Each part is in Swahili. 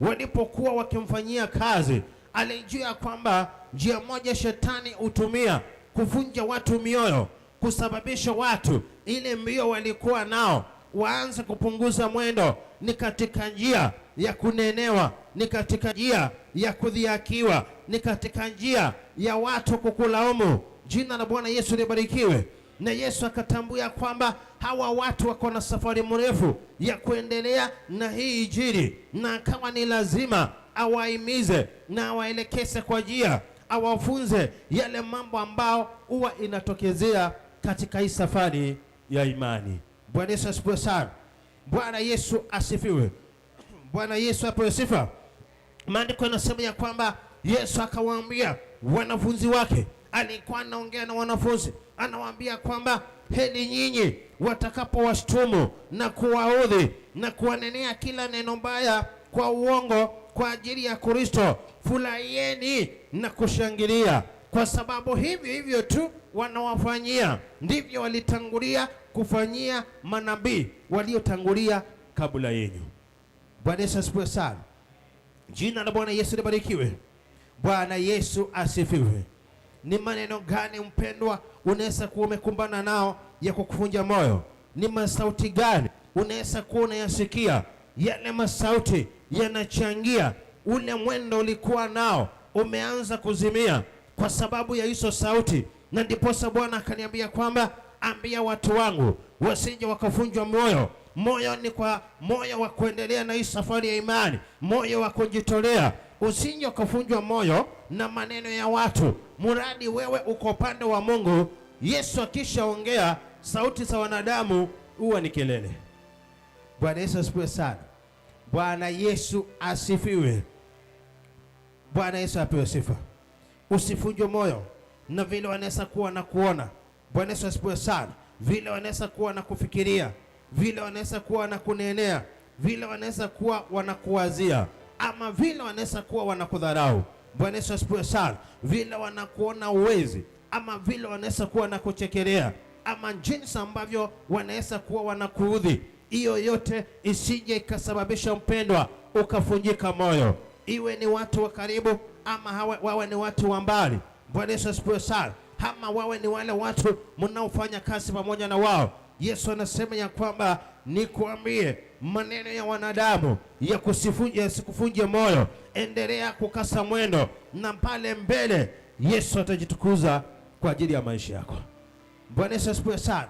Walipokuwa wakimfanyia kazi, alijua kwamba njia moja shetani hutumia kuvunja watu mioyo, kusababisha watu ile mbio walikuwa nao waanze kupunguza mwendo, ni katika njia ya kunenewa, ni katika njia ya kudhihakiwa, ni katika njia ya watu kukulaumu. Jina la Bwana Yesu libarikiwe. Na Yesu akatambua kwamba hawa watu wako na safari mrefu ya kuendelea na hii Injili, na akawa ni lazima awahimize na awaelekeze kwa njia, awafunze yale mambo ambao huwa inatokezea katika hii safari ya imani. Bwana Yesu asifiwe sana. Bwana Yesu asifiwe. Bwana Yesu apewe sifa. Maandiko yanasema ya kwamba Yesu akawaambia wanafunzi wake, alikuwa anaongea na wanafunzi, anawaambia kwamba heri nyinyi watakapowashtumu na kuwaudhi na kuwanenea kila neno baya kwa uongo kwa ajili ya Kristo, furahieni na kushangilia, kwa sababu hivyo hivyo tu wanawafanyia ndivyo walitangulia kufanyia manabii waliotangulia kabla yenu. Bwana Yesu asifiwe sana. Jina la Bwana Yesu libarikiwe. Bwana Yesu asifiwe. Ni maneno gani mpendwa, unaweza kuwa umekumbana nao ya kukuvunja moyo? Ni masauti gani unaweza kuwa unayasikia? Yale masauti yanachangia ule mwendo ulikuwa nao umeanza kuzimia kwa sababu ya hizo sauti, na ndiposa Bwana akaniambia kwamba ambia watu wangu wasije wakavunjwa moyo. Moyo ni kwa moyo wa kuendelea na hii safari ya imani, moyo wa kujitolea. Usije ukavunjwa moyo na maneno ya watu, mradi wewe uko upande wa Mungu. Yesu akishaongea, sauti za wanadamu huwa ni kelele. Bwana Yesu asifiwe sana. Bwana Yesu asifiwe. Bwana Yesu apewe sifa. Usivunjwe moyo na vile wanaweza kuwa na kuona. Bwana Yesu asifiwe sana. Vile wanaweza kuwa na kufikiria, vile wanaweza kuwa na kunenea, vile wanaweza kuwa wanakuwazia, ama vile wanaweza kuwa wanakudharau. Bwana Yesu asifiwe sana. Vile wanakuona uwezi, ama vile wanaweza kuwa na kuchekelea, ama jinsi ambavyo wanaweza kuwa wanakuudhi. Hiyo yote isije ikasababisha mpendwa ukavunjika moyo, iwe ni watu wa karibu ama wawe ni watu wa mbali. Bwana Yesu asifiwe sana. Ama wawe ni wale watu mnaofanya kazi pamoja na wao. Yesu anasema ya kwamba nikuambie, maneno ya wanadamu yasikuvunje moyo, endelea kukasa mwendo, na pale mbele Yesu atajitukuza kwa ajili ya maisha yako. Bwana Yesu asifiwe sana.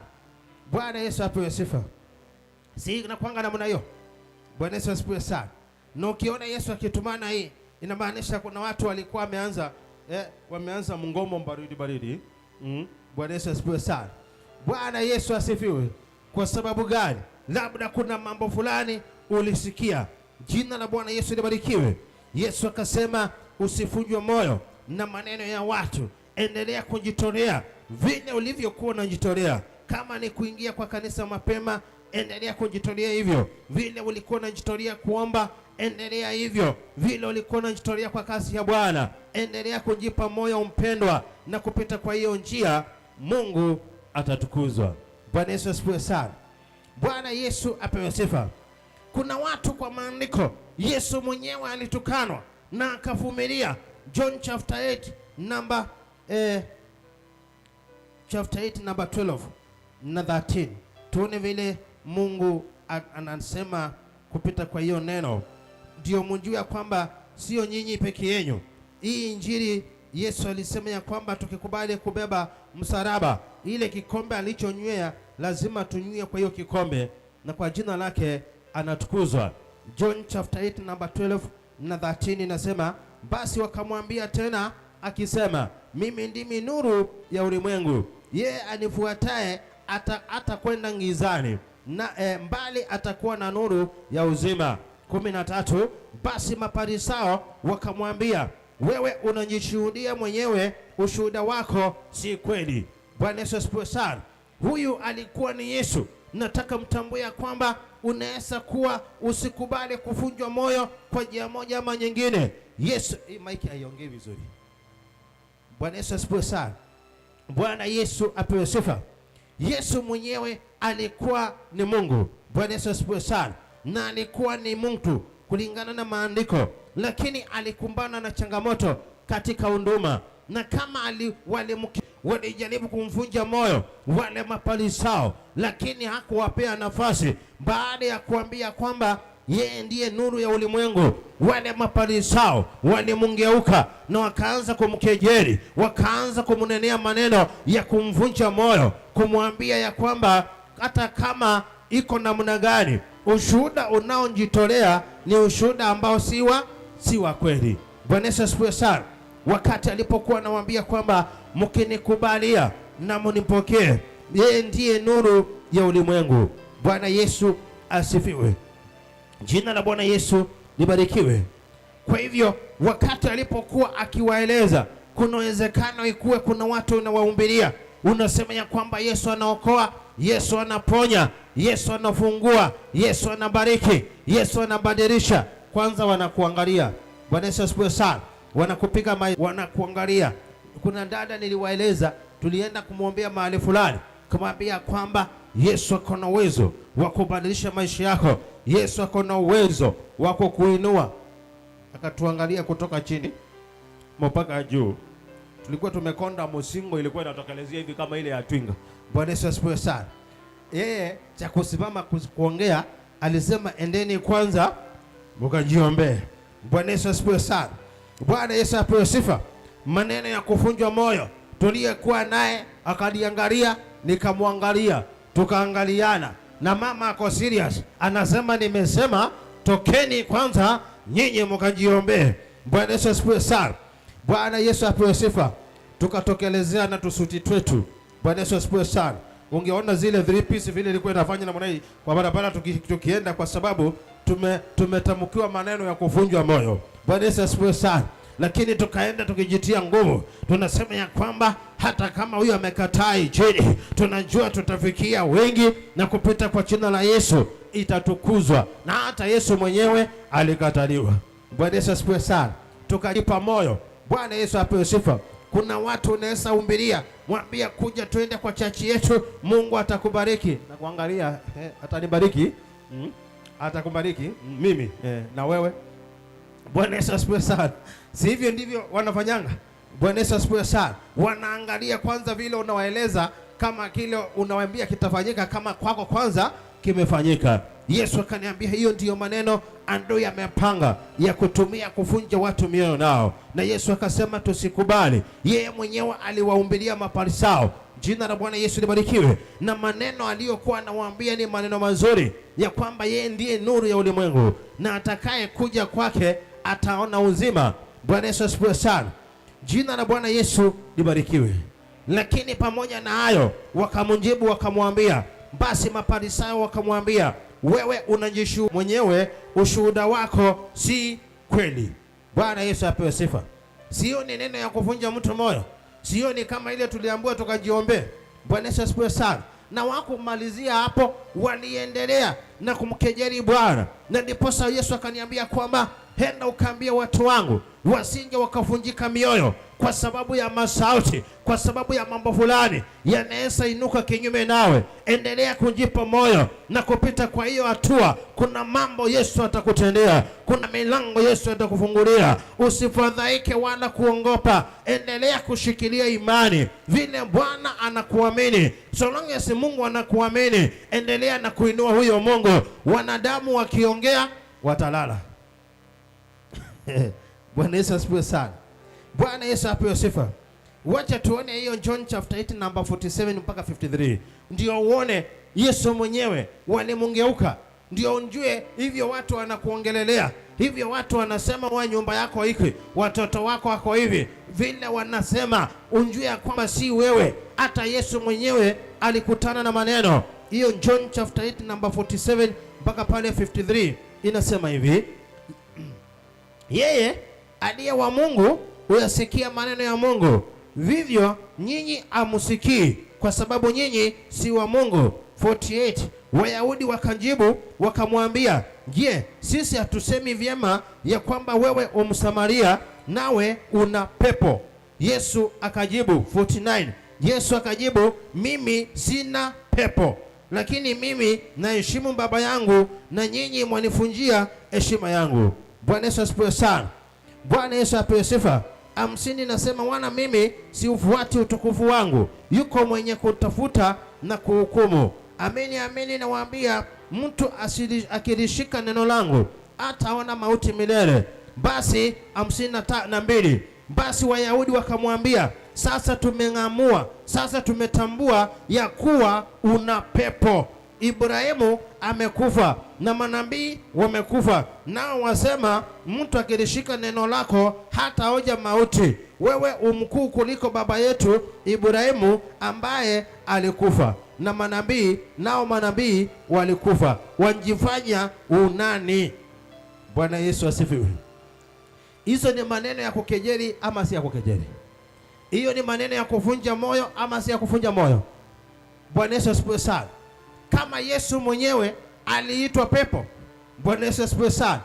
Bwana Yesu apewe sifa. Si nakwanga namna hiyo. Bwana Yesu asifiwe sana. Na ukiona Yesu akitumana hii, inamaanisha kuna watu walikuwa wameanza mgomo baridi baridi. Bwana Yesu asifiwe sana. Bwana Yesu asifiwe. Kwa sababu gani? Labda kuna mambo fulani ulisikia. Jina la Bwana Yesu libarikiwe. Yesu akasema usivunjwe moyo na maneno ya watu, endelea kujitolea vile ulivyokuwa unajitolea. Kama ni kuingia kwa kanisa mapema, endelea kujitolea hivyo. Vile ulikuwa unajitolea kuomba, endelea hivyo. Vile ulikuwa unajitolea kwa kazi ya Bwana, endelea kujipa moyo mpendwa, na kupita kwa hiyo njia Mungu atatukuzwa. Bwana Yesu asifiwe sana. Bwana Yesu apewe sifa. Kuna watu kwa maandiko, Yesu mwenyewe alitukanwa na akavumilia. John chapter 8 number chapter 8 number 12 na 13. Tuone vile Mungu anasema kupita kwa hiyo neno, ndio mjue ya kwamba sio nyinyi peke yenu. Hii Injili Yesu alisema ya kwamba tukikubali kubeba msalaba, ile kikombe alichonywea lazima tunywe kwa hiyo kikombe, na kwa jina lake anatukuzwa. John chapter 8 number 12 na 13 inasema, basi wakamwambia tena akisema, mimi ndimi nuru ya ulimwengu, yeye anifuataye atakwenda ngizani na mbali atakuwa na nuru ya uzima. 13 Basi Mafarisayo wakamwambia, wewe unajishuhudia mwenyewe, ushuhuda wako si kweli. Bwana Yesu asifiwe sana. Huyu alikuwa ni Yesu. Nataka mtambue ya kwamba unaweza kuwa usikubali kuvunjwa moyo kwa njia moja ama nyingine. Yesu, hii mic haiongei vizuri. Bwana Yesu asifiwe sana. Bwana Yesu apewe sifa. Yesu mwenyewe alikuwa ni Mungu. Bwana Yesu asifiwe sana. Na alikuwa ni mtu. kulingana na maandiko, lakini alikumbana na changamoto katika huduma, na kama walijaribu kumvunja moyo wale Mafarisayo, lakini hakuwapea nafasi. Baada ya kuambia kwamba yeye ndiye nuru ya ulimwengu, wale Mafarisayo walimgeuka na wakaanza kumkejeli, wakaanza kumnenea maneno ya kumvunja moyo, kumwambia ya kwamba hata kama iko namna gani, ushuhuda unaojitolea ni ushuhuda ambao si wa kweli. Bwana Yesu asifiwe sana. Wakati alipokuwa anawaambia kwamba mkinikubalia na mnipokee, yeye ndiye nuru ya ulimwengu. Bwana Yesu asifiwe. Jina la Bwana Yesu libarikiwe. Kwa hivyo wakati alipokuwa akiwaeleza, kuna uwezekano ikuwe kuna watu unawahubiria, unasema ya kwamba Yesu anaokoa, Yesu anaponya, Yesu anafungua, Yesu anabariki, Yesu anabadilisha. Kwanza wanakuangalia. Bwana Yesu asifiwe sana. Wanakupiga, wanakuangalia. Kuna dada niliwaeleza, tulienda kumwombea mahali fulani, kumwambia kwamba Yesu ako na uwezo wa kubadilisha maisha yako, Yesu ako na uwezo wa kukuinua. Akatuangalia kutoka chini mpaka juu. Tulikuwa tumekonda, msingo ilikuwa inatokelezea hivi kama ile ya twinga. Bwana Yesu asifiwe sana. Yeye cha kusimama kuongea alisema, endeni kwanza mkajiombee. Bwana Yesu asifiwe sana. Bwana Yesu apewe sifa. Maneno ya kuvunjwa moyo tuliyekuwa naye akaliangalia, nikamwangalia, tukaangaliana, na mama ako serious, anasema nimesema tokeni kwanza nyinyi mkajiombee. Bwana Yesu asifiwe sana. Bwana Yesu apewe sifa. Tukatokelezea na tusuti twetu. Bwana Yesu asifiwe sana. Ungeona zile three piece vile ilikuwa inafanya namna hii kwa barabara tukienda, kwa sababu tumetamkiwa maneno ya kuvunjwa moyo. Bwana Yesu asifiwe sana. Lakini tukaenda tukijitia nguvu, tunasema ya kwamba hata kama huyu amekataa Injili, tunajua tutafikia wengi na kupita kwa jina la Yesu itatukuzwa, na hata Yesu mwenyewe alikataliwa. Bwana Yesu asifiwe sana. Tukajipa moyo. Bwana Yesu apewe sifa. Kuna watu unaweza hubiria, mwambia kuja tuende kwa church yetu, Mungu atakubariki. Na kuangalia atanibariki, atakubariki mimi na wewe. Bwana Yesu asifiwe sana. Si hivyo ndivyo wanafanyanga? Bwana Yesu asifiwe sana. Wanaangalia kwanza vile unawaeleza kama kile unawaambia kitafanyika, kama kwako kwanza kimefanyika. Yesu akaniambia hiyo ndiyo maneno adui amepanga ya kutumia kuvunja watu mioyo nao, na Yesu akasema tusikubali. Yeye mwenyewe aliwahubiria Mafarisayo. Jina la Bwana Yesu libarikiwe. Na maneno aliyokuwa anawaambia ni maneno mazuri ya kwamba yeye ndiye nuru ya ulimwengu na atakaye kuja kwake ataona uzima. Bwana Yesu asifiwe sana. Jina la Bwana Yesu libarikiwe. Lakini pamoja na hayo wakamjibu wakamwambia, basi Mafarisayo wakamwambia, wewe unajishuhudia mwenyewe, ushuhuda wako si kweli. Bwana Yesu apewe sifa. Sio ni neno ya kuvunja mtu moyo, sio ni kama ile tuliambiwa tukajiombee. Bwana Yesu asifiwe sana. Na wakumalizia hapo, waliendelea na kumkejeli Bwana, na ndiposa Yesu akaniambia kwamba enda ukaambia watu wangu wasinge wakavunjika mioyo kwa sababu ya masauti, kwa sababu ya mambo fulani yanaweza inuka kinyume nawe. Endelea kujipa moyo na kupita kwa hiyo hatua. Kuna mambo Yesu atakutendea, kuna milango Yesu atakufungulia. Usifadhaike wala kuongopa, endelea kushikilia imani vile Bwana anakuamini. So long as Mungu anakuamini, endelea na kuinua huyo Mungu. Wanadamu wakiongea watalala. Bwana Yesu asifiwe sana. Bwana Yesu apewe sifa. Wacha tuone hiyo John chapter 8 number 47 mpaka 53, ndio uone Yesu mwenyewe walimungeuka, ndio unjue hivyo watu wanakuongelelea hivyo, watu wanasema wa nyumba yako hiki, watoto wako wako hivi vile wanasema, unjue ya kwamba si wewe. Hata Yesu mwenyewe alikutana na maneno hiyo. John chapter 8 number 47 mpaka pale 53 inasema hivi: yeye aliye wa Mungu huyasikia maneno ya Mungu, vivyo nyinyi amusikii, kwa sababu nyinyi si wa Mungu. 48 Wayahudi wakajibu wakamwambia, je, sisi hatusemi vyema ya kwamba wewe Umsamaria nawe una pepo? Yesu akajibu, 49 Yesu akajibu, mimi sina pepo, lakini mimi naheshimu Baba yangu na nyinyi mwanifanyia heshima yangu. Bwana Yesu asifiwe sana. Bwana Yesu apewe sifa. 50 nasema, wana mimi siufuati utukufu wangu, yuko mwenye kutafuta na kuhukumu. Amini amini nawaambia, mtu akilishika neno langu ataona mauti milele. Basi 52, basi Wayahudi wakamwambia, sasa tumeng'amua, sasa tumetambua ya kuwa una pepo. Ibrahimu amekufa na manabii wamekufa, nao wasema mtu akilishika neno lako hataoja mauti. Wewe umkuu kuliko baba yetu Ibrahimu ambaye alikufa, na manabii nao manabii walikufa, wajifanya unani? Bwana Yesu asifiwe. Hizo ni maneno ya kukejeli ama si ya kukejeli? Hiyo ni maneno ya kuvunja moyo ama si ya kuvunja moyo? Bwana Yesu asifiwe sana. Kama Yesu mwenyewe aliitwa pepo. Bwana Yesu asifiwe sana.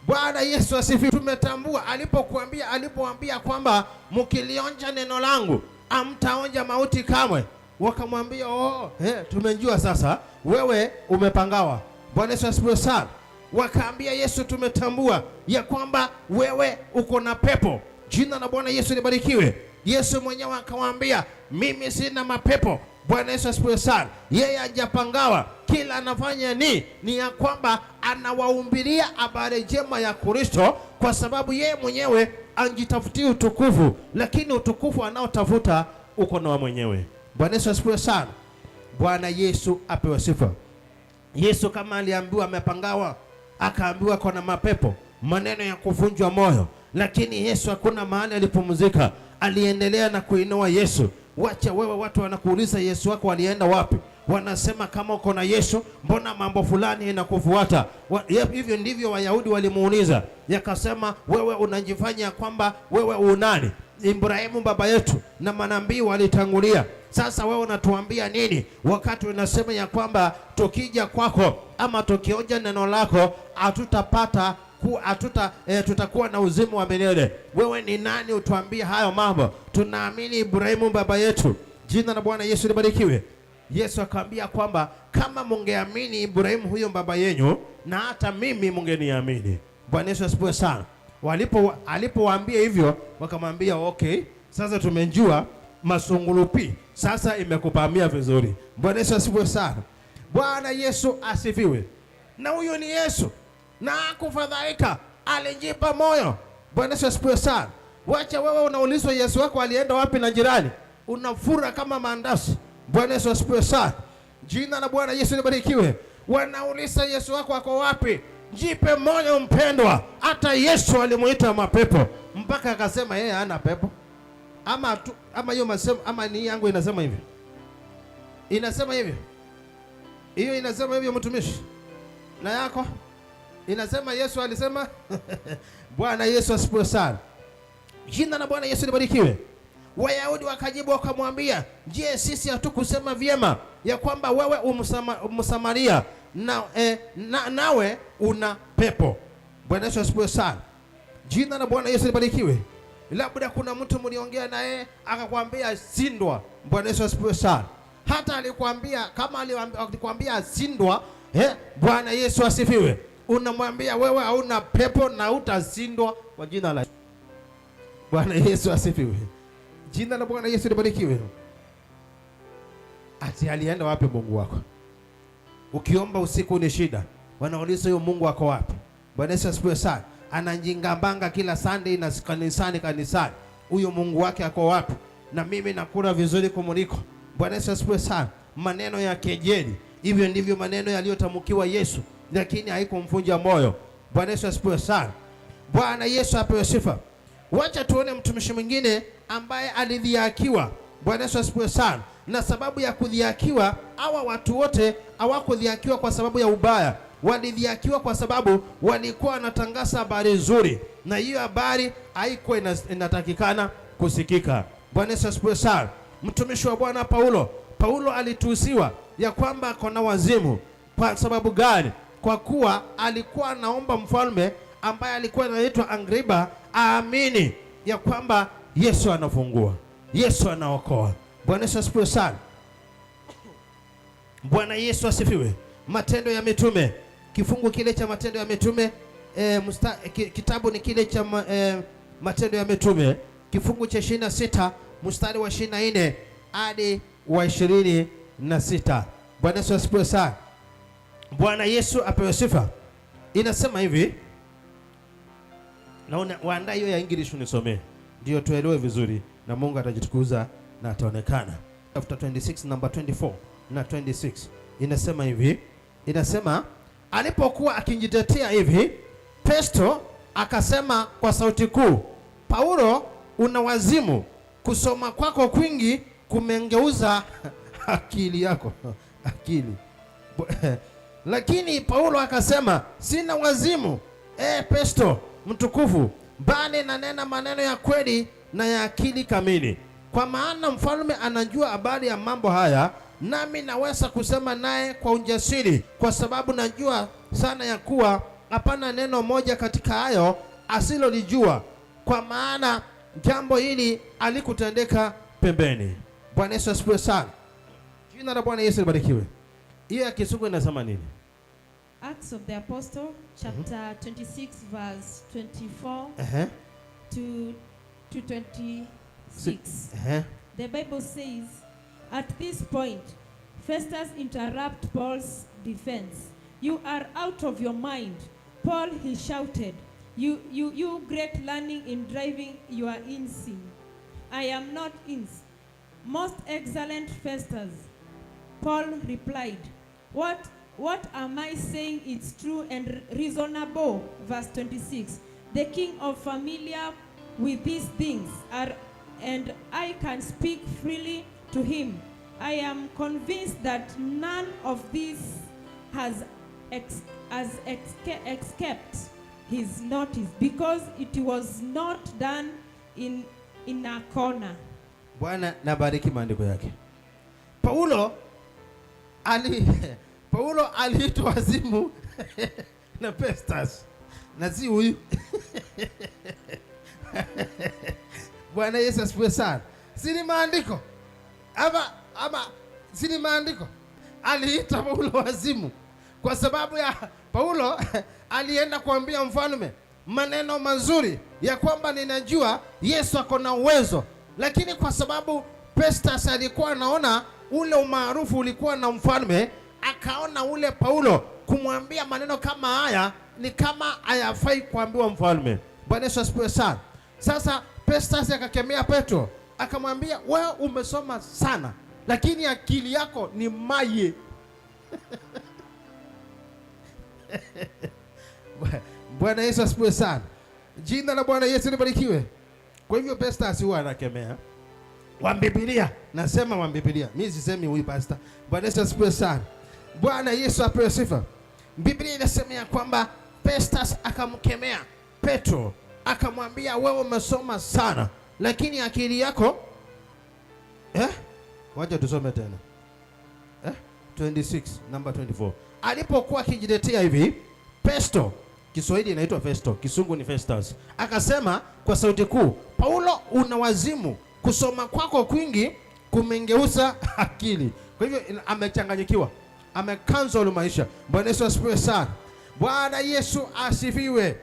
Bwana Yesu asifiwe. Tumetambua alipokuambia, alipoambia kwamba mkilionja neno langu amtaonja mauti kamwe, wakamwambia oh, tumejua sasa wewe umepangawa. Bwana Yesu asifiwe sana. Wakaambia Yesu, tumetambua ya kwamba wewe uko na pepo. Jina la Bwana Yesu libarikiwe. Yesu mwenyewe akawaambia, mimi sina mapepo. Bwana Yesu asifiwe sana. Yeye hajapangawa, kila anafanya ni ya kwamba anawaumbilia habari njema ya Kristo, kwa sababu yeye mwenyewe anjitafutia utukufu, lakini utukufu anaotafuta uko na wa mwenyewe. Bwana Yesu asifiwe sana. Bwana Yesu apewe sifa. Yesu kama aliambiwa amepangawa, akaambiwa kona mapepo, maneno ya kuvunjwa moyo, lakini Yesu hakuna mahali alipumzika, aliendelea na kuinua Yesu. Wacha wewe, watu wanakuuliza Yesu wako alienda wapi? Wanasema kama uko na Yesu, mbona mambo fulani inakufuata? Hivyo ndivyo Wayahudi walimuuliza, yakasema wewe unajifanya kwamba wewe unani? Ibrahimu baba yetu na manabii walitangulia. Sasa wewe unatuambia nini wakati unasema ya kwamba tukija kwako ama tukioja neno lako hatutapata tutakuwa na uzima wa milele? Wewe ni nani utuambie hayo mambo? Tunaamini Ibrahimu baba yetu. Jina la Bwana Yesu libarikiwe. Yesu akaambia kwamba kama mungeamini Ibrahimu huyo baba yenyu, na hata mimi mungeniamini. Bwana Yesu asifiwe sana. Alipowaambia hivyo, wakamwambia okay, sasa tumejua masungulupi sasa imekupamia vizuri. Bwana Yesu asifiwe sana. Bwana Yesu asifiwe. Na huyo ni Yesu, na hakufadhaika, alijipa moyo. Bwana Yesu asifiwe sana. Wacha wewe unaulizwa Yesu wako alienda wapi na jirani, unafura kama maandazi. Bwana Yesu asifiwe sana. Jina la Bwana Yesu libarikiwe. Wanauliza Yesu wako ako wapi? Jipe moyo mpendwa. Hata Yesu alimuita mapepo mpaka akasema yeye hana pepo. Ama tu, ama hiyo masemo ama ni yangu inasema hivyo. Inasema hivyo. Hiyo inasema hivyo mtumishi. Na yako inasema Yesu alisema. Bwana Yesu asifiwe sana. Jina la Bwana Yesu libarikiwe. Wayahudi wakajibu wakamwambia, je, sisi hatukusema vyema ya kwamba wewe Msamaria na, nawe una pepo? Bwana Yesu asifiwe sana. Jina la Bwana Yesu libarikiwe. Labda kuna mtu mliongea naye akakwambia sindwa. Bwana Yesu asifiwe sana. Hata alikwambia kama alikwambia sindwa, Bwana Yesu asifiwe. Unamwambia wewe hauna pepo na utasindwa kwa jina la Bwana Yesu asifiwe. Jina la Bwana Yesu libarikiwe. Ati alienda wapi Mungu wako? Ukiomba usiku ni shida. Wanauliza huyo Mungu wako wapi? Bwana Yesu asifiwe sana. Anajingambanga kila Sunday na kanisani kanisani. Huyo Mungu wake ako wapi? Na mimi nakula vizuri kumuliko. Bwana Yesu asifiwe sana. Maneno ya kejeli. Hivyo ndivyo maneno yaliyotamkiwa Yesu, lakini haikumvunja moyo. Bwana Yesu asifiwe sana. Bwana Yesu apewe sifa. Wacha tuone mtumishi mwingine ambaye alidhihakiwa. Bwana Yesu asifiwe sana. Na sababu ya kudhihakiwa, hawa watu wote hawakudhihakiwa kwa sababu ya ubaya. Walidhihakiwa kwa sababu walikuwa wanatangaza habari nzuri, na hiyo habari haikuwa inatakikana kusikika. Bwana Yesu asifiwe sana. Mtumishi wa Bwana Paulo alitusiwa ya kwamba akona wazimu. Kwa sababu gani? Kwa kuwa alikuwa anaomba mfalme ambaye alikuwa anaitwa Agripa aamini ya kwamba Yesu anafungua, Yesu anaokoa. Bwana Yesu asifiwe sana. Bwana Yesu asifiwe. Matendo ya Mitume, kifungu kile cha Matendo ya Mitume Kitabu ni kile cha Matendo ya Mitume kifungu cha 26 mstari wa 24 hadi wa 26. Bwana Yesu asifiwe sana. Bwana Yesu apewe sifa. Inasema hivi, naona waandaa hiyo ya English unisomee ndio tuelewe vizuri, na Mungu atajitukuza na ataonekana. Chapter 26 number 24 na 26 inasema hivi, inasema alipokuwa akijitetea hivi, Festo akasema kwa sauti kuu, Paulo, una wazimu, kusoma kwako kwingi kumengeuza akili yako akili. Lakini Paulo akasema, sina wazimu, Festo mtukufu, bali nanena maneno ya kweli na ya akili kamili. Kwa maana mfalme anajua habari ya mambo haya, nami naweza kusema naye kwa ujasiri, kwa sababu najua sana ya kuwa hapana neno moja katika hayo asilolijua, kwa maana jambo hili alikutendeka pembeni. Bwana Yesu asifiwe sana. Jina la Bwana Yesu libarikiwe. Hiyo ya Kisungu inasema nini? Acts of the Apostle, chapter 26, verse 24 to 26. The Bible says, at this point, Festus interrupted Paul's defense. "You are out of your mind, Paul," he shouted. You great learning in driving your insane. "I am not insane, most excellent Festus," Paul replied. What am I saying? It's true and reasonable." Verse 26. "The king of familiar with these things are, and I can speak freely to him. I am convinced that none of this has escaped his notice, because it was not done in a corner." Bwana nabariki maandiko yake. Paulo aliitwa wazimu na Festus na si huyu. Bwana Yesu asifiwe sana. Si ni maandiko? Ama si ni maandiko? Aliita Paulo wazimu kwa sababu ya Paulo alienda kuambia mfalme maneno mazuri ya kwamba ninajua Yesu ako na uwezo, lakini kwa sababu Festus alikuwa anaona ule umaarufu ulikuwa na mfalme, akaona ule Paulo kumwambia maneno kama haya ni kama hayafai kuambiwa mfalme. Bwana Yesu asifiwe sana. Sasa Festus akakemea Petro, akamwambia wewe umesoma sana, lakini akili yako ni maye. Bwana Yesu asifiwe sana. Jina la Bwana Yesu libarikiwe. Kwa hivyo Festus huwa anakemea wa Biblia, nasema wa Biblia, mimi sisemi huyu pastor. Bwana Yesu asifiwe sana. Bwana Yesu apewe sifa. Biblia inasema ya kwamba Festus akamkemea Petro, akamwambia wewe umesoma sana, lakini akili yako Wacha tusome tena. 26 number 24. Alipokuwa akijitetea hivi, Festo, Kiswahili inaitwa Festo, Kisungu ni Festus, akasema kwa sauti kuu, Paulo, una wazimu, kusoma kwako kwingi kumengeuza akili. Kwa hivyo amechanganyikiwa, amecancel maisha. Bwana Yesu asifiwe sana. Bwana Yesu asifiwe.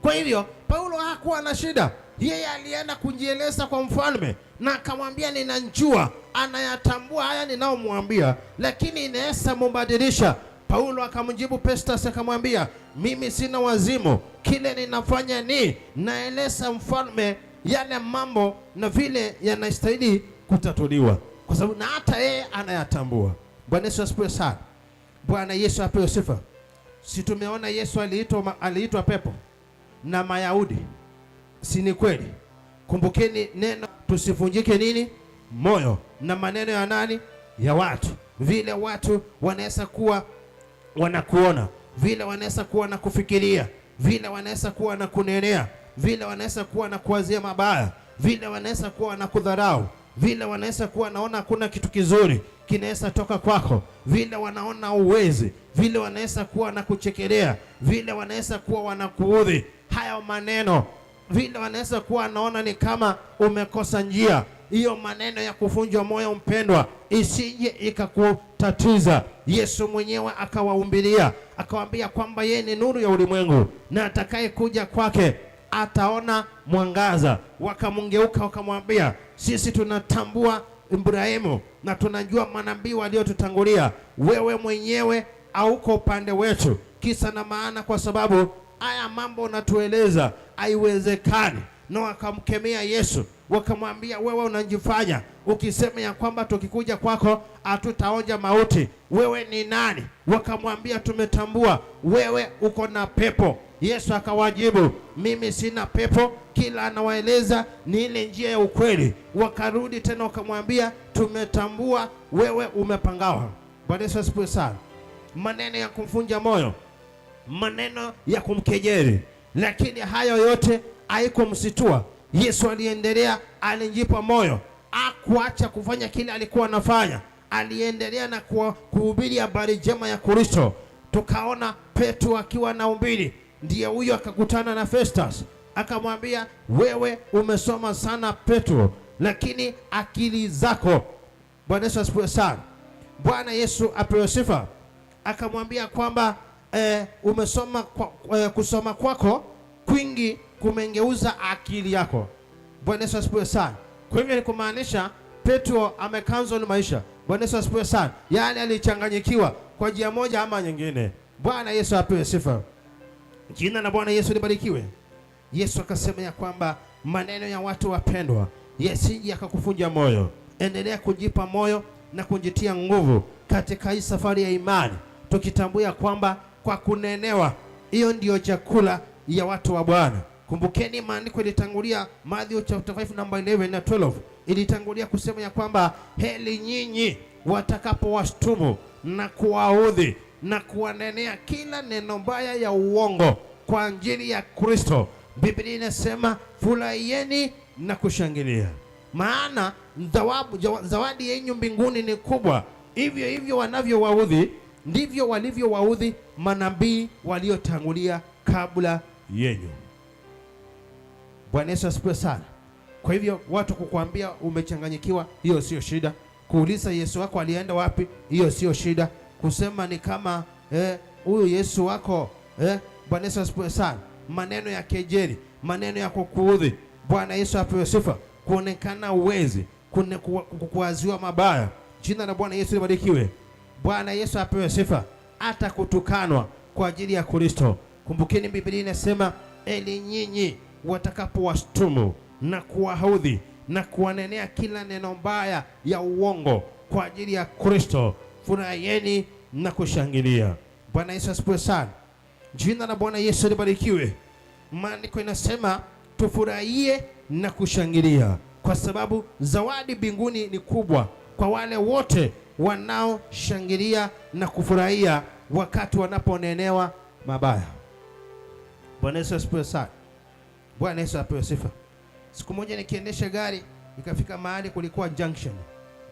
Kwa hivyo Paulo hakuwa na shida. Yeye alienda kujieleza kwa mfalme na akamwambia ninajua, anayatambua haya ninaomwambia, lakini inaweza mumbadilisha. Paulo akamjibu Festus akamwambia, mimi sina wazimu, kile ninafanya ni naeleza mfalme yale mambo na vile yanastahili kutatuliwa, kwa sababu na hata yeye anayatambua. Bwana Yesu asifiwe sana. Bwana Yesu apewe sifa. Si tumeona Yesu aliitwa pepo na Mayahudi, si ni kweli? Kumbukeni neno, tusivunjike nini moyo na maneno ya nani? Ya watu. Vile watu wanaweza kuwa wanakuona, vile wanaweza kuwa na kufikiria, vile wanaweza kuwa na kunenea, vile wanaweza kuwa na kuwazia mabaya, vile wanaweza kuwa na kudharau, vile wanaweza kuwa naona hakuna kitu kizuri kinaweza toka kwako, vile wanaona uwezi, vile wanaweza kuwa na kuchekelea, vile wanaweza kuwa wanakuudhi, haya maneno, vile wanaweza kuwa wanaona ni kama umekosa njia. Hiyo maneno ya kuvunjwa moyo, mpendwa, isije ikakutatiza. Yesu mwenyewe akawahubiria, akawaambia kwamba yeye ni nuru ya ulimwengu na atakaye kuja kwake ataona mwangaza. Wakamgeuka wakamwambia, sisi tunatambua Ibrahimu na tunajua manabii waliotutangulia, wewe mwenyewe hauko upande wetu. Kisa na maana, kwa sababu haya mambo unatueleza haiwezekani. Na wakamkemea Yesu, wakamwambia, wewe unajifanya ukisema ya kwamba tukikuja kwako hatutaonja mauti, wewe ni nani? Wakamwambia, tumetambua wewe uko na pepo. Yesu akawajibu, mimi sina pepo, kila anawaeleza ni ile njia ya ukweli. Wakarudi tena wakamwambia, tumetambua wewe umepangawa. Bwana Yesu asifiwe sana. Maneno ya kumvunja moyo, maneno ya kumkejeli, lakini hayo yote haikumsitua Yesu. Aliendelea, alijipa moyo, hakuacha kufanya kile alikuwa anafanya. Aliendelea na kuhubiri habari njema ya Kristo. Tukaona Petro akiwa anahubiri, ndiye huyo akakutana na Festus, akamwambia, wewe umesoma sana Petro, lakini akili zako. Bwana Yesu asifiwe sana. Bwana Yesu apewe sifa. Akamwambia kwamba umesoma kusoma kwako kwingi kumengeuza akili yako. Bwana Yesu asifiwe sana. Kwa hivyo ni kumaanisha Petro amecancel maisha. Bwana Yesu asifiwe sana. Yaani alichanganyikiwa kwa njia moja ama nyingine. Bwana Yesu apewe sifa. Jina la Bwana Yesu libarikiwe. Yesu akasema ya kwamba maneno ya watu wapendwa yasije yakakuvunja moyo. Endelea kujipa moyo na kujitia nguvu katika hii safari ya imani, tukitambua kwamba kwa kunenewa, hiyo ndiyo chakula ya watu wa Bwana. Kumbukeni maandiko ilitangulia, Mathayo chapter 5 number 11 na 12, ilitangulia kusema ya kwamba heri nyinyi watakapowashtumu na kuwaudhi na kuwanenea kila neno baya ya uongo kwa ajili ya Kristo. Biblia inasema furahieni na kushangilia, maana zawadi yenu mbinguni ni kubwa. Hivyo hivyo wanavyowaudhi ndivyo walivyowaudhi manabii waliotangulia kabla yenu. Bwana Yesu asifiwe sana. Kwa hivyo watu kukuambia umechanganyikiwa, hiyo sio shida. Kuuliza Yesu wako alienda wapi, hiyo sio shida. Kusema ni kama huyu Yesu wako Bwana Yesu asifiwe sana. Maneno ya kejeli, maneno ya kukuudhi. Bwana Yesu apewe sifa. Kuonekana uwezi, kukuwaziwa mabaya. Jina la Bwana Yesu libarikiwe. Bwana Yesu apewe sifa. Hata kutukanwa kwa ajili ya Kristo. Kumbukeni Biblia inasema eli nyinyi watakapowashtumu na kuwaudhi na kuwanenea kila neno mbaya ya uongo kwa ajili ya Kristo, furahieni na kushangilia. Bwana Yesu asifiwe sana. Jina la Bwana Yesu libarikiwe. Maandiko inasema tufurahie na kushangilia, kwa sababu zawadi mbinguni ni kubwa kwa wale wote wanaoshangilia na kufurahia wakati wanaponenewa mabaya. Bwana Yesu asifiwe sana. Bwana Yesu apewe sifa. Siku moja nikiendesha gari nikafika mahali kulikuwa junction.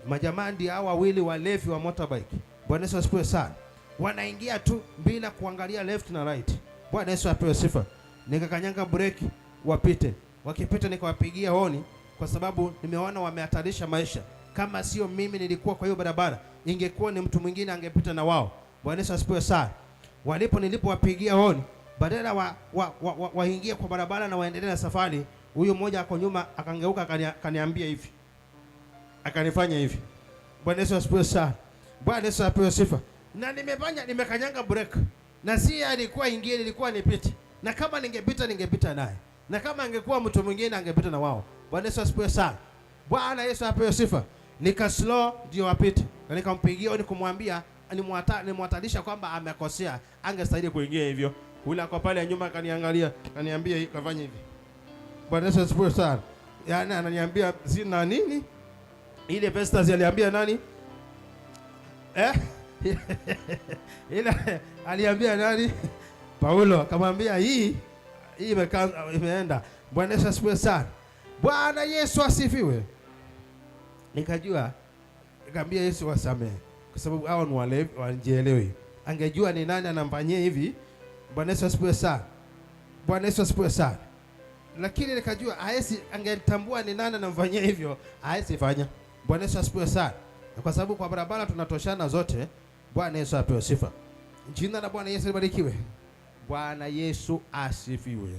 Majamaa ndio hao wawili walevi wa motorbike. Bwana Yesu asifiwe sana. Wanaingia tu bila kuangalia left na right. Bwana Yesu apewe sifa. Nikakanyanga breki wapite. Wakipita nikawapigia honi kwa sababu nimeona wamehatarisha maisha. Kama sio mimi nilikuwa kwa hiyo barabara, ingekuwa ni mtu mwingine angepita na wao. Bwana Yesu asifiwe sana. Nilipowapigia honi, badala waingie kwa barabara na waendelee na safari, huyu mmoja ako nyuma akangeuka akaniambia hivi. Akanifanya hivi. Bwana Yesu asifiwe sana. Bwana Yesu apewe sifa. Na nimekanyanga break. Na si alikuwa ingie, nilikuwa nipite. Na kama ningepita ningepita naye. Na kama angekuwa mtu mwingine angepita na wao. Bwana Yesu asifiwe sana. Bwana Yesu apewe sifa. Nika slow ndio wapite. Na nikampigia honi kumwambia, nimwatalisha kwamba amekosea, angestahili kuingia hivyo. Yule ako pale nyuma akaniangalia, akaniambia hivi, kafanya hivi. Bwana Yesu asifiwe sana. Yaani ananiambia sina nini? Ile Festus aliambia nani? Ile aliambia nani? Paulo akamwambia hii imeenda. Bwana Yesu asifiwe sana. Bwana Yesu asifiwe. Nikajua, nikamwambia Yesu wasamehe, kwa sababu hao ni wale wajielewi. Angejua ni nani anamfanyia hivi. Bwana Yesu asifiwe sana. Bwana Yesu asifiwe sana. Lakini nikajua haezi, angetambua ni nani anamfanyia hivyo, haezi fanya. Bwana Yesu asifiwe sana. Na kwa sababu kwa barabara tunatoshana zote, Bwana Yesu apewe sifa. Jina la Bwana Yesu libarikiwe. Bwana Yesu asifiwe.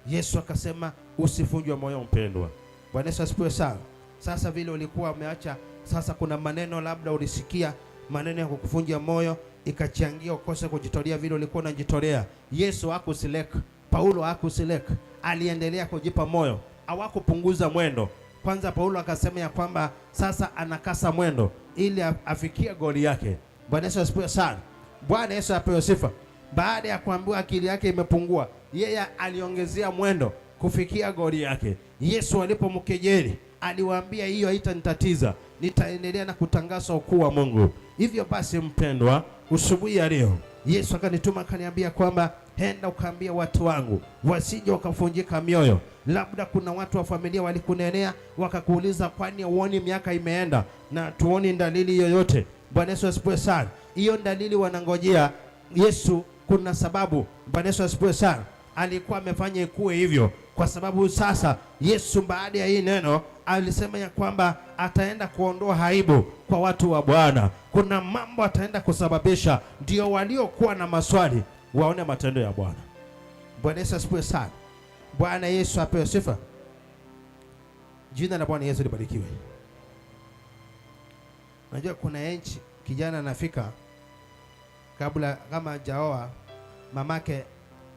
Yesu akasema usivunjwe moyo mpendwa. Bwana Yesu asifiwe sana. Sasa vile ulikuwa umeacha, sasa kuna maneno labda ulisikia, maneno ya kukuvunja moyo, ikachangia ukose kujitolea vile ulikuwa unajitolea. Yesu hakusileka, Paulo hakusileka, aliendelea kujipa moyo, hawakupunguza mwendo. Kwanza Paulo akasema ya kwamba sasa anakasa mwendo ili afikie goli yake. Bwana Yesu asifiwe sana. Bwana Yesu apewe sifa. Baada ya kuambiwa akili yake imepungua, yeye aliongezea mwendo kufikia goli yake. Yesu alipomkejeli aliwaambia hiyo haitanitatiza, nitaendelea na kutangaza ukuu wa Mungu. Hivyo basi mpendwa, asubuhi ya leo Yesu akanituma akaniambia kwamba enda ukaambia watu wangu wasije wakavunjika mioyo. Labda kuna watu wa familia walikunenea wakakuuliza, kwani huoni miaka imeenda na tuoni dalili yoyote? Bwana Yesu asifiwe sana. Hiyo dalili wanangojea Yesu, kuna sababu. Bwana Yesu asifiwe sana. Alikuwa amefanya ikuwe hivyo kwa sababu sasa Yesu baada ya hii neno alisema ya kwamba ataenda kuondoa aibu kwa watu wa Bwana. Kuna mambo ataenda kusababisha ndio waliokuwa na maswali waone matendo ya Bwana. Bwana Yesu asifiwe sana. Bwana Yesu apewe sifa. Jina la Bwana Yesu libarikiwe. Unajua kuna nchi kijana anafika kabla kama hajaoa, mamake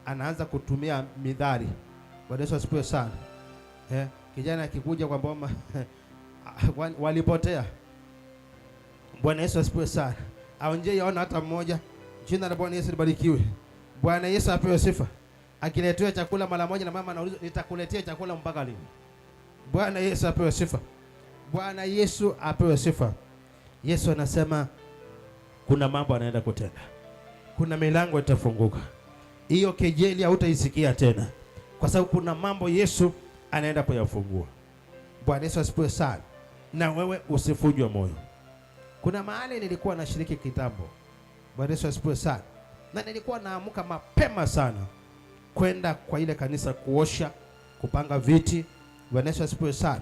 anaanza kutumia midhari. Bwana Yesu asifiwe sana. Kijana akikuja kwa boma walipotea. Bwana Yesu asifiwe sana. Aonje yaona hata mmoja. Jina la Bwana Yesu libarikiwe. Bwana Yesu apewe sifa. Akiletewa chakula mara moja na mama anauliza, nitakuletea chakula mpaka lini? Bwana Yesu apewe sifa. Bwana Yesu apewe sifa. Yesu anasema kuna mambo anaenda kutenda. Kuna milango itafunguka. Hiyo kejeli hautaisikia tena, kwa sababu kuna mambo Yesu anaenda kuyafungua. Bwana Yesu asifiwe sana. Na wewe usivunjwe moyo. Kuna mahali nilikuwa nashiriki kitambo. Bwana Yesu asifiwe sana. Na nilikuwa naamka mapema sana kwenda kwa ile kanisa kuosha, kupanga viti. Bwana Yesu asifiwe sana.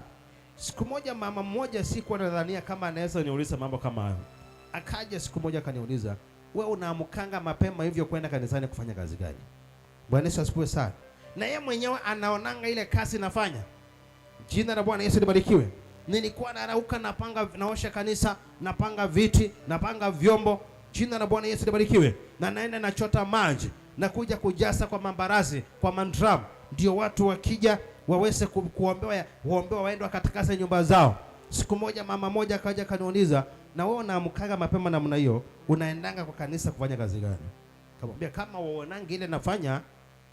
Siku moja mama mmoja, sikuwa nadhania kama anaweza niuliza mambo kama hayo. Akaja siku moja akaniuliza, wewe unaamkanga mapema hivyo kwenda kanisani kufanya kazi gani? Bwana Yesu asifiwe sana. Na yeye mwenyewe anaonanga ile kazi nafanya. Jina la Bwana Yesu libarikiwe. Nilikuwa narauka, napanga, naosha kanisa, napanga viti, napanga vyombo. Jina la Bwana Yesu libarikiwe. Na naenda nachota maji, nakuja kujaza kwa mambarazi, kwa mandram, ndio watu wakija waweze kuombewa, kuombewa waende wakatakase nyumba zao. Siku moja mama moja akaja akaniuliza, na wewe unaamkaga mapema namna hiyo, unaendanga kwa kanisa kufanya kazi gani? Kamwambia kama uonange ile nafanya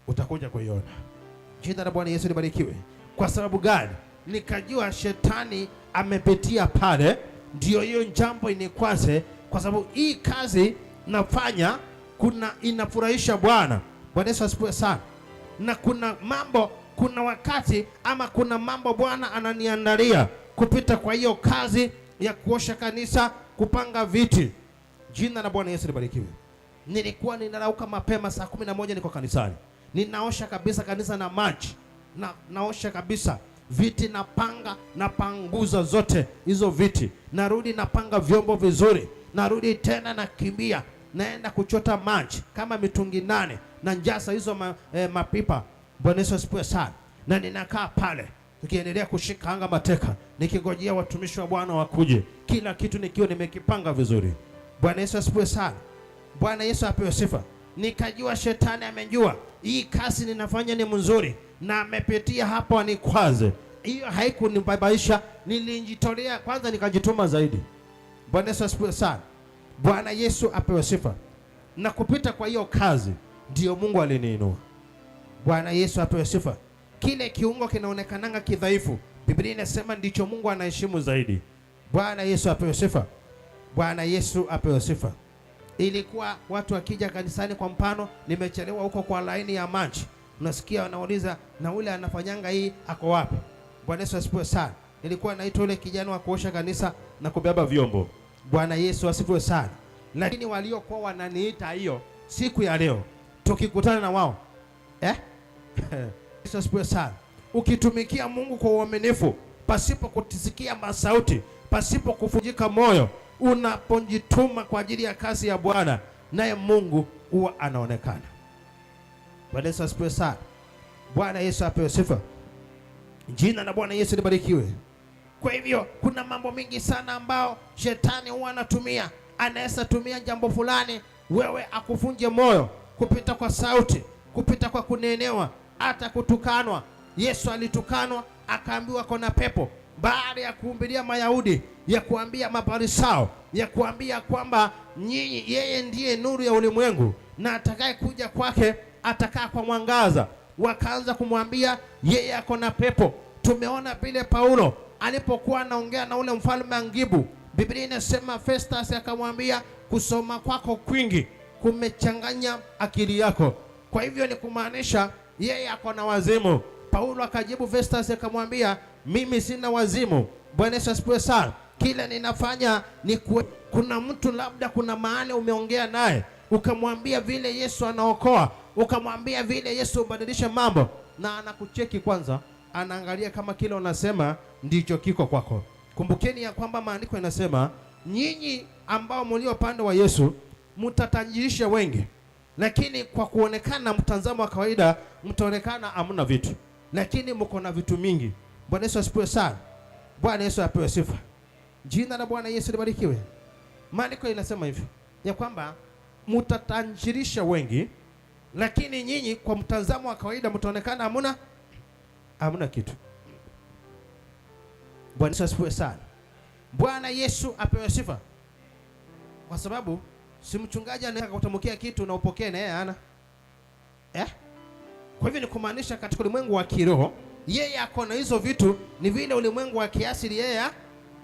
utakuja kuiona. Jina la Bwana Yesu libarikiwe. Kwa sababu gani? Nikajua shetani amepitia pale, ndio hiyo jambo inikwaze, kwa sababu hii kazi nafanya kuna inafurahisha Bwana. Bwana Yesu asifiwe sana. Na kuna mambo, kuna wakati ama kuna mambo Bwana ananiandalia kupita kwa hiyo kazi ya kuosha kanisa, kupanga viti. Jina la Bwana Yesu libarikiwe. Nilikuwa ninarauka mapema saa 11 niko kanisani. Ninaosha kabisa kanisa na maji. Na naosha kabisa viti, napanga, napanguza zote hizo viti. Narudi napanga vyombo vizuri. Narudi tena nakimbia, naenda kuchota maji kama mitungi 8 na njasa hizo mapipa. Bwana Yesu asifiwe sana. Na ninakaa pale nikiendelea kushika anga mateka, nikingojea watumishi wa Bwana wakuje, kila kitu nikiwa nimekipanga vizuri. Bwana Yesu asifiwe sana. Bwana Yesu apewe sifa. Nikajua shetani amejua hii kazi ninafanya ni mzuri na amepitia hapo anikwaze. Hiyo haikunibabaisha, nilijitolea kwanza nikajituma zaidi. Bwana Yesu asifiwe sana. Bwana Yesu apewe sifa. Na kupita kwa hiyo kazi ndio Mungu aliniinua. Bwana Yesu apewe sifa. Kile kiungo kinaonekananga kidhaifu, Biblia inasema ndicho Mungu anaheshimu zaidi. Bwana Yesu apewe sifa. Bwana Yesu apewe sifa. Ilikuwa watu wakija kanisani, kwa mfano nimechelewa huko kwa laini ya maji, unasikia wanauliza na ule anafanyanga hii ako wapi? Bwana Yesu asifiwe sana. Nilikuwa naitwa ule kijana wa kuosha kanisa na kubeba vyombo. Bwana Yesu asifiwe sana. Lakini waliokuwa wananiita hiyo siku ya leo tukikutana na wao Yesu asifiwe sana. Ukitumikia Mungu kwa uaminifu, pasipo kutisikia masauti, pasipo kuvunjika moyo, unapojituma kwa ajili ya kazi ya Bwana, naye Mungu huwa anaonekana. Bwana Yesu asifiwe sana. Bwana Yesu apewe sifa. Jina la Bwana Yesu libarikiwe. Kwa hivyo kuna mambo mengi sana ambao shetani huwa anatumia. Anaweza tumia jambo fulani wewe akuvunje moyo kupita kwa sauti, kupita kwa kunenewa, hata kutukanwa. Yesu alitukanwa akaambiwa kona pepo, baada ya kuhubiria Mayahudi, ya kuambia Mafarisayo, ya kuambia kwamba nyinyi, yeye ndiye nuru ya ulimwengu na atakaye kuja kwake atakaa kwa mwangaza. Wakaanza kumwambia yeye ako na pepo. Tumeona vile Paulo alipokuwa anaongea na ule mfalme Angibu, Biblia inasema Festus akamwambia, kusoma kwako kwingi kumechanganya akili yako. Kwa hivyo ni kumaanisha yeye ako na wazimu. Paulo akajibu Festus akamwambia, mimi sina wazimu. Bwana Yesu asifiwe sana. Kile ninafanya ni kuna mtu labda kuna mahali umeongea naye ukamwambia vile Yesu anaokoa, ukamwambia vile Yesu hubadilisha mambo, na anakucheki kwanza, anaangalia kama kile unasema ndicho kiko kwako. Kumbukeni ya kwamba maandiko yanasema nyinyi ambao mlio upande wa Yesu mtatajirisha wengi, lakini kwa kuonekana mtazamo wa kawaida mtaonekana hamna vitu, lakini mko na vitu mingi. Bwana Yesu asifiwe sana. Bwana Yesu apewe sifa. Jina la Bwana Yesu libarikiwe. Maandiko inasema hivi ya kwamba mtatajirisha wengi, lakini nyinyi kwa mtazamo wa kawaida mtaonekana hamna kitu. Bwana Yesu asifiwe sana. Bwana Yesu apewe sifa. Kwa sababu si mchungaji anaweza kutamkia kitu na upokee na yeye hana. Kwa hivyo ni kumaanisha katika ulimwengu wa kiroho yeye ako na hizo vitu, ni vile ulimwengu wa kiasili yeye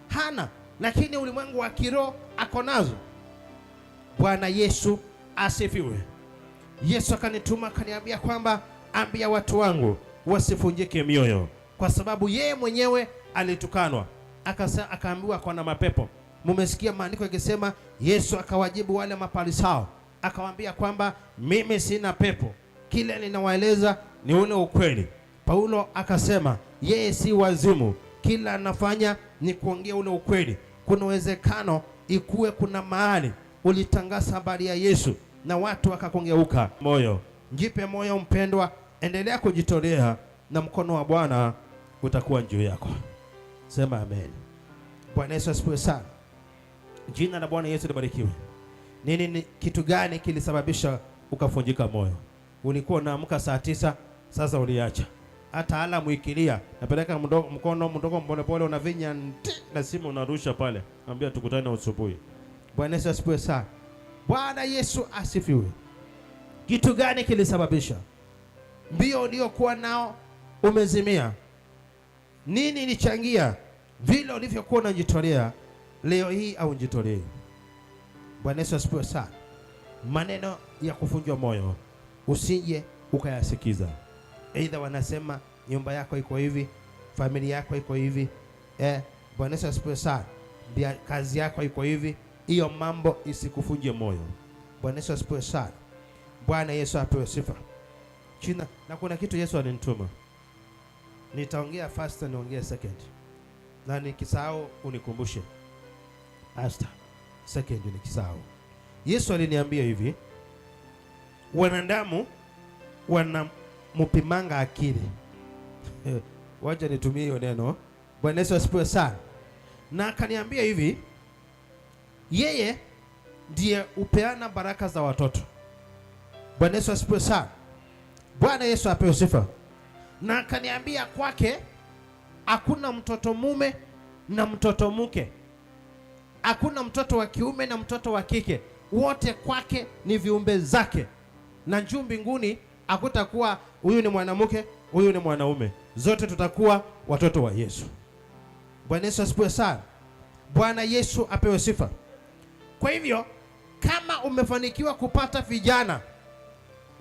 hana, lakini ulimwengu wa kiroho ako nazo. Bwana Yesu asifiwe. Yesu akanituma akaniambia kwamba ambia watu wangu wasivunjike mioyo, kwa sababu yeye mwenyewe alitukanwa, akaambiwa kwa na mapepo. Mumesikia maandiko yakisema Yesu akawajibu wale mafarisayo akawaambia kwamba mimi sina pepo, kile ninawaeleza ni ule ukweli. Paulo akasema yeye si wazimu, kila anafanya ni kuongea ule ukweli. Kuna uwezekano ikuwe kuna mahali ulitangaza habari ya Yesu na watu wakakungeuka moyo. Jipe moyo mpendwa, endelea kujitolea na mkono wa Bwana utakuwa juu yako. Sema amen. Bwana Yesu asifiwe sana. Jina la Bwana Yesu libarikiwe. Nini ni kitu gani kilisababisha ukavunjika moyo? Ulikuwa unaamka saa 9, sasa uliacha. Hata alamu ikilia, napeleka mkono mdogo pole pole, unavinya na simu unarusha pale. Naambia tukutane asubuhi. Bwana Yesu asifiwe sana. Bwana Yesu asifiwe. Kitu gani kilisababisha? Mbio uliokuwa nao umezimia. Nini ilichangia vile ulivyokuwa unajitolea leo hii au njitolee? Bwana Yesu asifiwe sana. Maneno ya kuvunjwa moyo usije ukayasikiza. Aidha wanasema nyumba yako iko hivi, familia yako iko hivi, Bwana Yesu asifiwe sana, kazi yako iko hivi. Hiyo mambo isikufunje moyo. Bwana Yesu asifiwe sana. Bwana Yesu apewe sifa. China, na kuna kitu Yesu alinituma. Nitaongea first, niongee second. Na nikisahau unikumbushe. Pastor, second nikisahau. Yesu aliniambia hivi, wanadamu wanamupimanga akili. Wacha nitumie hiyo neno. Bwana Yesu asifiwe sana. Na akaniambia hivi, yeye ndiye upeana baraka za watoto. Bwana Yesu asifiwe sana. Bwana Yesu apewe sifa. Na akaniambia kwake hakuna mtoto mume na mtoto mke, hakuna mtoto wa kiume na mtoto wa kike, wote kwake ni viumbe zake. Na juu mbinguni hakutakuwa huyu ni mwanamke, huyu ni mwanaume, zote tutakuwa watoto wa Yesu. Bwana Yesu asifiwe sana. Bwana Yesu apewe sifa. Kwa hivyo kama umefanikiwa kupata vijana,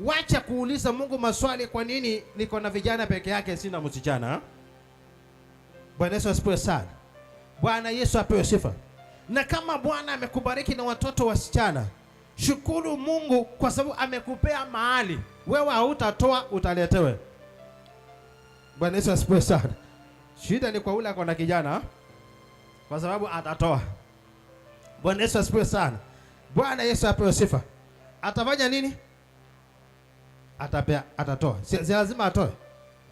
wacha kuuliza Mungu maswali, kwa nini niko na vijana peke yake sina msichana? Bwana Yesu asifiwe sana. Bwana Yesu apewe sifa. Na kama Bwana amekubariki na watoto wasichana, shukuru Mungu kwa sababu amekupea mahali. Wewe hautatoa, utaletewe. Bwana Yesu asifiwe sana. Shida ni kwa ule ako na kijana, kwa sababu atatoa. Bwana Yesu asifiwe sana. Bwana Yesu apewe sifa. Atafanya nini? Atapea, atatoa. Si lazima atoe.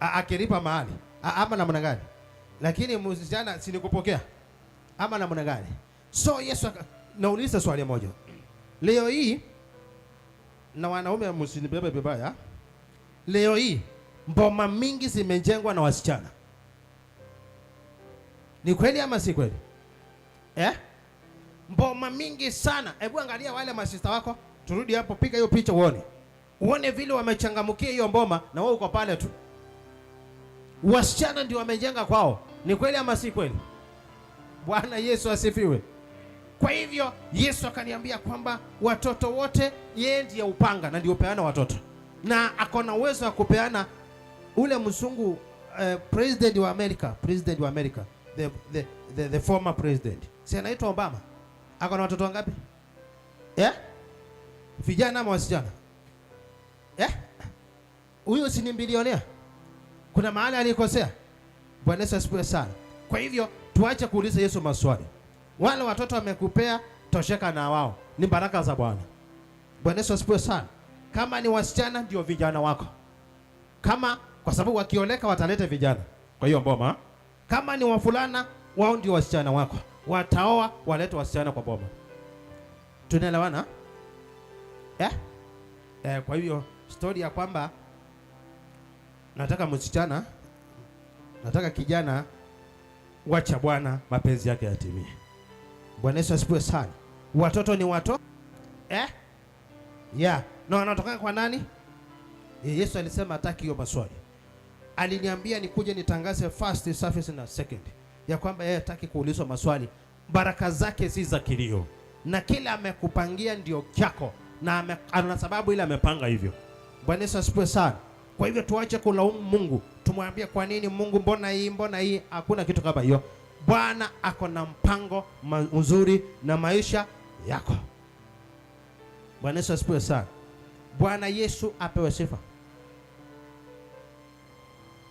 Akilipa mahali. Ama namna gani? Lakini msichana si nikupokea. Ama namna gani? So Yesu nauliza swali moja. Leo hii na wanaume msinibebe vibaya. Leo hii mboma mingi zimejengwa na wasichana. Ni kweli ama si kweli? Mboma mingi sana. Hebu angalia wale masista wako. Turudi hapo, piga hiyo picha uone. Uone vile wamechangamkia hiyo mboma na wewe uko pale tu. Wasichana ndio wamejenga kwao. Ni kweli ama si kweli? Bwana Yesu asifiwe. Kwa hivyo Yesu akaniambia kwamba watoto wote yeye ndiye upanga na ndio peana watoto. Na ako na uwezo wa kupeana. Ule mzungu president wa America, the former president. Si anaitwa Obama? Ako na watoto wangapi? Vijana ama wasichana? Huyo si ni bilionea? Kuna mahali alikosea? Bwana Yesu asifiwe sana. Kwa hivyo tuache kuuliza Yesu maswali. Wale watoto wamekupea, tosheka na wao. Ni baraka za Bwana. Bwana Yesu asifiwe sana. Kama ni wasichana ndio vijana wako. Kama kwa sababu wakioleka wataleta vijana. Kwa hiyo mboma. Kama ni wavulana wao ndio wasichana wako. Wataoa walete wasichana kwa boma. Tunaelewana? Kwa hiyo story ya kwamba nataka msichana, nataka kijana, wacha Bwana mapenzi yake yatimie. Bwana Yesu asifiwe sana. Watoto ni watoto. Yeah. Na wanatoka kwa nani? Yesu alisema hataki hiyo maswali. Aliniambia nikuje nitangaze first service na second, ya kwamba yeye hataki kuulizwa maswali. Baraka zake si za kilio. Na kila amekupangia ndio chako, na ana sababu ile amepanga hivyo. Bwana Yesu asifiwe sana. Kwa hivyo tuache kulaumu Mungu. Tumwambie kwa nini Mungu, mbona hii, mbona hii? Hakuna kitu kama hiyo. Bwana ako na mpango mzuri na maisha yako. Bwana Yesu asifiwe sana. Bwana Yesu apewe sifa.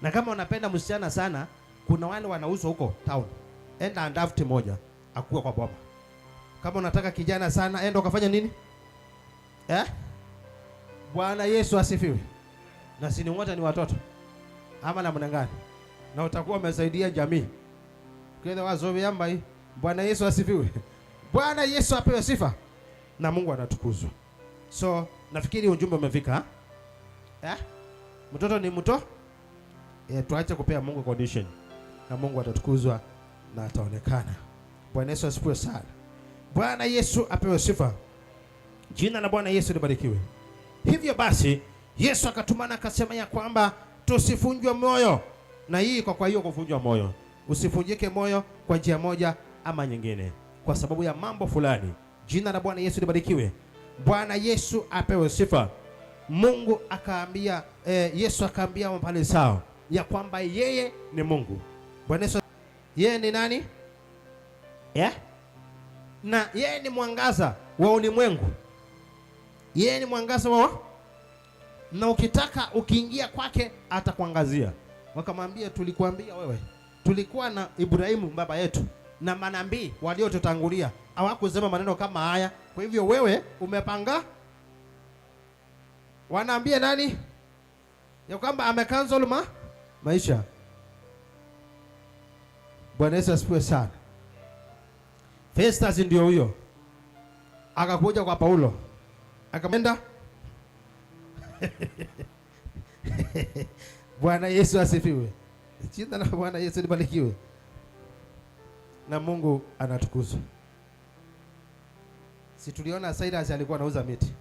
Na kama unapenda msichana sana, kuna wale wanauzwa huko town. Enda andafti moja akuwe kwa boma. Kama unataka kijana sana, enda ukafanya nini? Bwana Yesu asifiwe. Na si ni wote ni watoto. Ama namna gani? Na utakuwa umesaidia jamii. Kile wazo yamba hii. Bwana Yesu asifiwe. Bwana Yesu apewe sifa. Na Mungu anatukuzwa. So nafikiri ujumbe umefika. Mtoto ni mtoto. Tuache kupea Mungu condition. Na Mungu atatukuzwa na ataonekana. Bwana Yesu asifiwe sana. Bwana Yesu apewe sifa. Jina la Bwana Yesu libarikiwe. Hivyo basi Yesu akatumana akasema ya kwamba tusifunjwe moyo. Na hii kwa hiyo kufunjwa moyo. Usifunjike moyo kwa njia moja ama nyingine, kwa sababu ya mambo fulani. Jina la Bwana Yesu libarikiwe. Bwana Yesu apewe sifa. Mungu akaambia, Yesu akaambia Mafarisayo ya kwamba yeye ni Mungu. Bwana Yesu, yeye ni nani? Na yeye ni mwangaza wa ulimwengu. Yeye ni mwangaza wa, na ukitaka ukiingia kwake atakuangazia. Wakamwambia tulikuambia wewe, tulikuwa na Ibrahimu baba yetu na manabii waliotutangulia, hawakusema maneno kama haya. Kwa hivyo wewe umepanga. Wanaambia nani? Ya kwamba amecancel maisha. Bwana Yesu asifiwe sana. Festus ndio huyo. Akakuja kwa Paulo. Akamwenda. Bwana Yesu asifiwe. Jina la Bwana Yesu libarikiwe. Na Mungu anatukuzwa. Si tuliona Cyrus alikuwa anauza miti.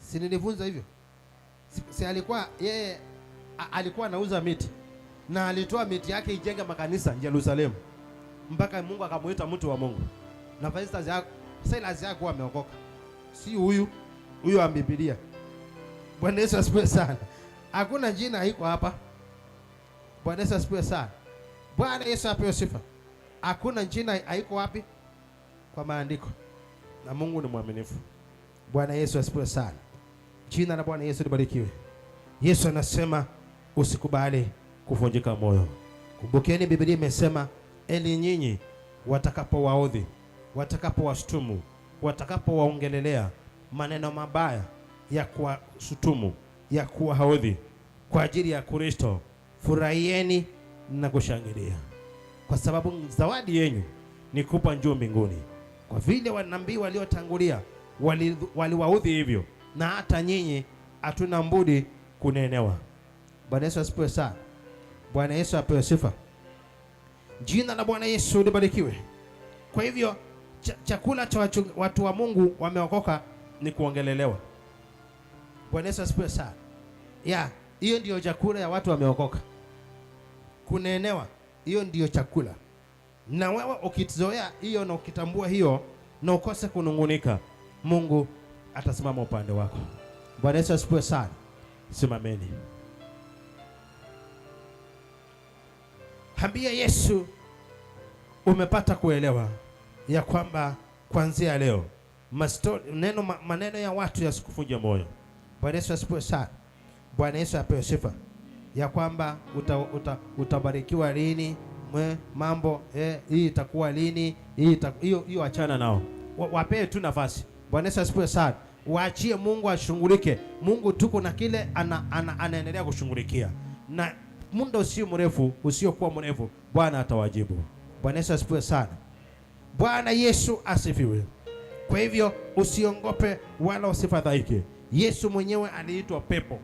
Si nilifunza hivyo? Si alikuwa yeye alikuwa anauza miti. Na alitoa miti yake ijenge makanisa Yerusalemu. Mpaka Mungu akamuita mtu wa Mungu. Na Cyrus hakuwa ameokoka. Si huyu, huyu wa Biblia. Bwana Yesu asifiwe sana. Hakuna jina iko hapa. Bwana Yesu asifiwe sana. Bwana Yesu apewe sifa. Hakuna jina haiko wapi? Kwa maandiko. Na Mungu ni mwaminifu. Bwana Yesu asifiwe sana. Jina la Bwana Yesu libarikiwe. Yesu anasema Usikubali kuvunjika moyo. Kumbukeni Biblia imesema, eli nyinyi watakapowaudhi, watakapowashutumu, watakapowaongelelea maneno mabaya ya kuwashutumu, ya kuwaudhi kwa ajili ya Kristo, furahieni na kushangilia, kwa sababu zawadi yenu ni kubwa juu mbinguni. Kwa vile wanabii waliotangulia waliwaudhi hivyo, na hata nyinyi hatuna budi kunenewa. Bwana Yesu asifiwe sana. Bwana Yesu apewe sifa. Jina la Bwana Yesu libarikiwe. Kwa hivyo chakula cha watu wa Mungu wameokoka ni kuongelelewa. Bwana Yesu asifiwe sana. Ya, hiyo ndiyo chakula ya watu wameokoka. Kunenewa, hiyo ndiyo chakula. Na wewe ukizoea hiyo na ukitambua hiyo na ukose kunungunika, Mungu atasimama upande wako. Bwana Yesu asifiwe sana. Simameni. Ambia Yesu umepata kuelewa ya kwamba kuanzia leo maneno ya watu yasikuvunje moyo. Bwana Yesu asifiwe sana. Bwana Yesu apewe sifa. Ya kwamba utabarikiwa lini, mambo hii itakuwa lini, hiyo achana nao. Wapee tu nafasi. Bwana Yesu asifiwe sana. Waachie Mungu ashughulike. Mungu tuko na kile anaendelea kushughulikia. Na muda usio mrefu, usiokuwa mrefu, Bwana atawajibu. Bwana Yesu asifiwe sana. Bwana Yesu asifiwe. Kwa hivyo usiongope wala usifadhaike. Yesu mwenyewe aliitwa pepo.